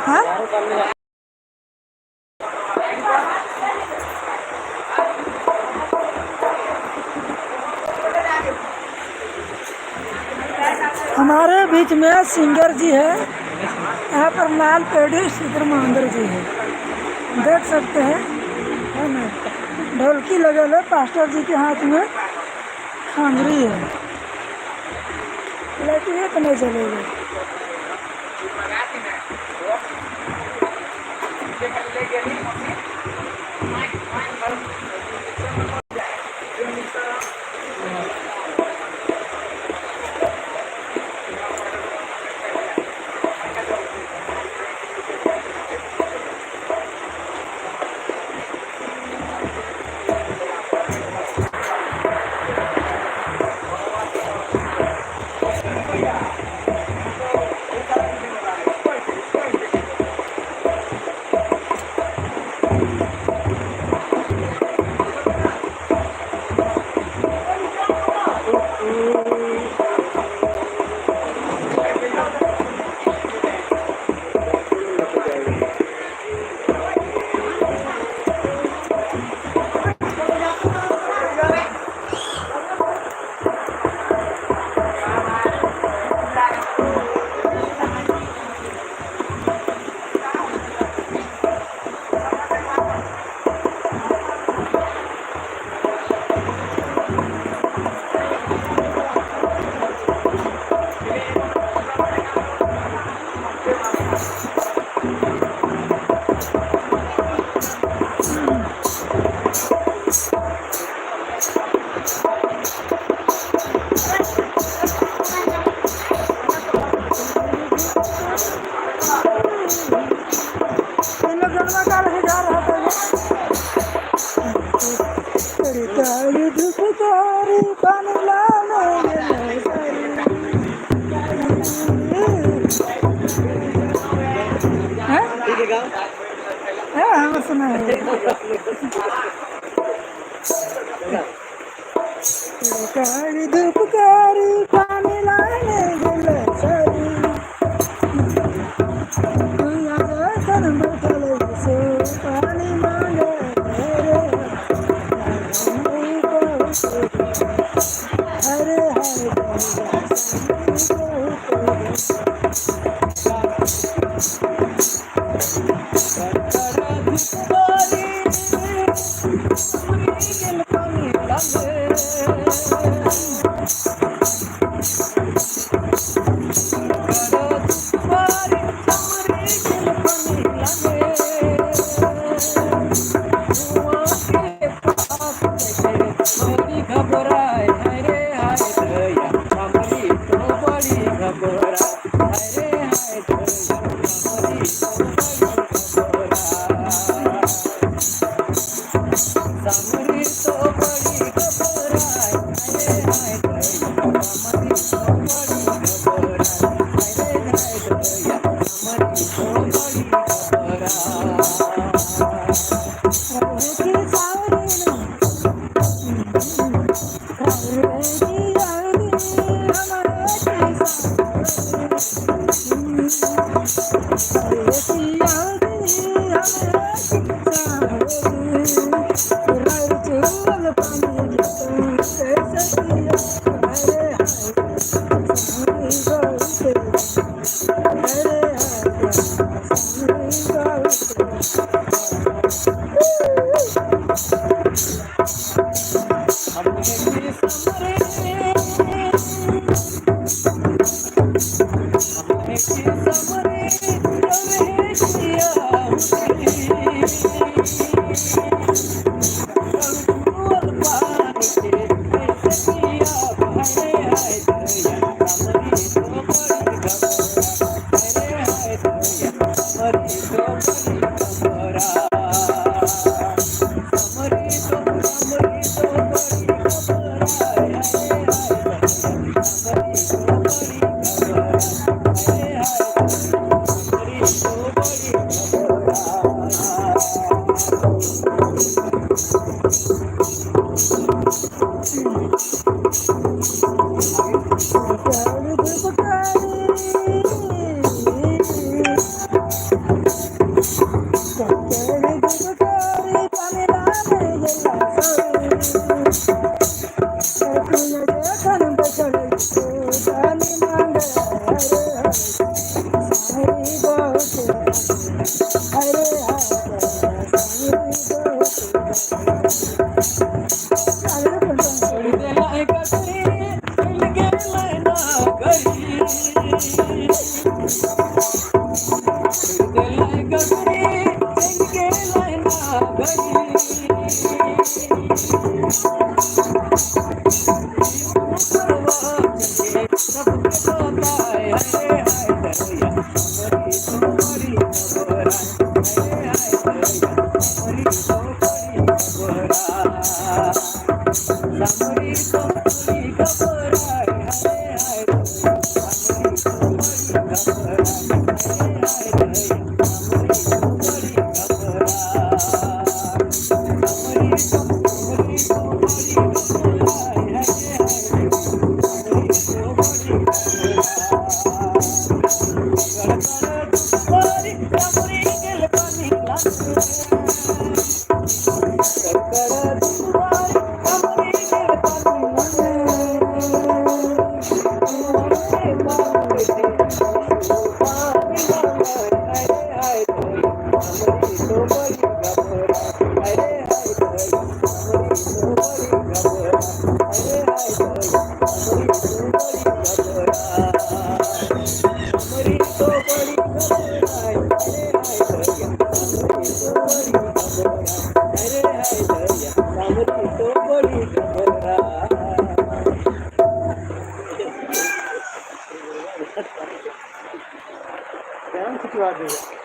हाँ? हमारे बीच में सिंगर जी है। यहाँ पर लाल पेड़ी सिद्धर महेंद्र जी है, देख सकते हैं, है ना। ढोलकी लगल है, पास्टर जी के हाथ में खांजरी है, लेकिन ये तो नहीं चलेगा। सामरी गेल पानी लागे। कर दुख बारी सामरी गेल पानी लागे। कुआं के पास बैठे बड़ी घबराए, हाय रे हाय दया सामरी तो बड़ी घबराए, हाय रे हाय दया सामरी तो बड़ी घबराए। सामरी तो बड़ी घबराए, हाय रे हाय दया सामरी तो बड़ी घबराए, हाय रे हाय दया सामरी तो बड़ी घबराए। प्रभु की सावरी ने, प्रभु की सावरी हमारे की सावरी, प्रभु की सावरी हमारे की सावरी, राय चूल पानी कैसे पिया, हाय रे हाय सावरी बहुते, हाय रे हाय सावरी बहुते। हमने की समरे, हमने की समरे रवे किया पानी के कैसे पिया, हाय रे हाय दया सामरी तो बड़ी घबरा, हाय रे हाय दया सामरी तो बड़ी घबरा। सामरी तो सामरी तो बड़ी घबरा, हाय रे हाय दया सामरी तो बड़ी घबरा, हाय रे हाय दया सामरी तो बड़ी घबरा। झाड़ू दुपकारी, झाड़ू दुपकारी पानी लाने गेला सावरी, कुइया जखन बैठल पानी मांगे, हाय रे हाय सावरी बहुते, हाय रे हाय सावरी बहुते। छोड़ देला गगरी चल गेल नागरी, छोड़ देला गगरी चल गेल नागरी। करवा चले सबके बताए, हाय रे हाय दया सामरी तो बड़ी घबराए, हाय रे हाय दया सामरी तो बड़ी घबराए। सामरी तो बड़ी घबराए, हाय रे हाय दया सामरी तो बड़ी घबराए, हाय रे हाय दया सामरी तो बड़ी घबराए। सामरी तो सामरी तो बड़ी घबराए, हाय रे हाय दया सामरी तो बड़ी घबराए। कर कर दुख बारी सामरी गेल पानी लागे। कर कर दुख बारी सामरी गेल पानी लागे। कुआं के पास बैठे पानी मांगे, हाय रे हाय दया सामरी तो बड़ी घबराए, हाय रे हाय दया सामरी तो बड़ी घबराए, हाय रे हाय दया सामरी तो बड़ी घबराए। सामरी तो बड़ी घबराए, हाय रे हाय दया सामरी तो बड़ी घबराए, हाय रे हाय दया सामरी तो बड़ी घबराए। ध्यान खिंचवा देगा।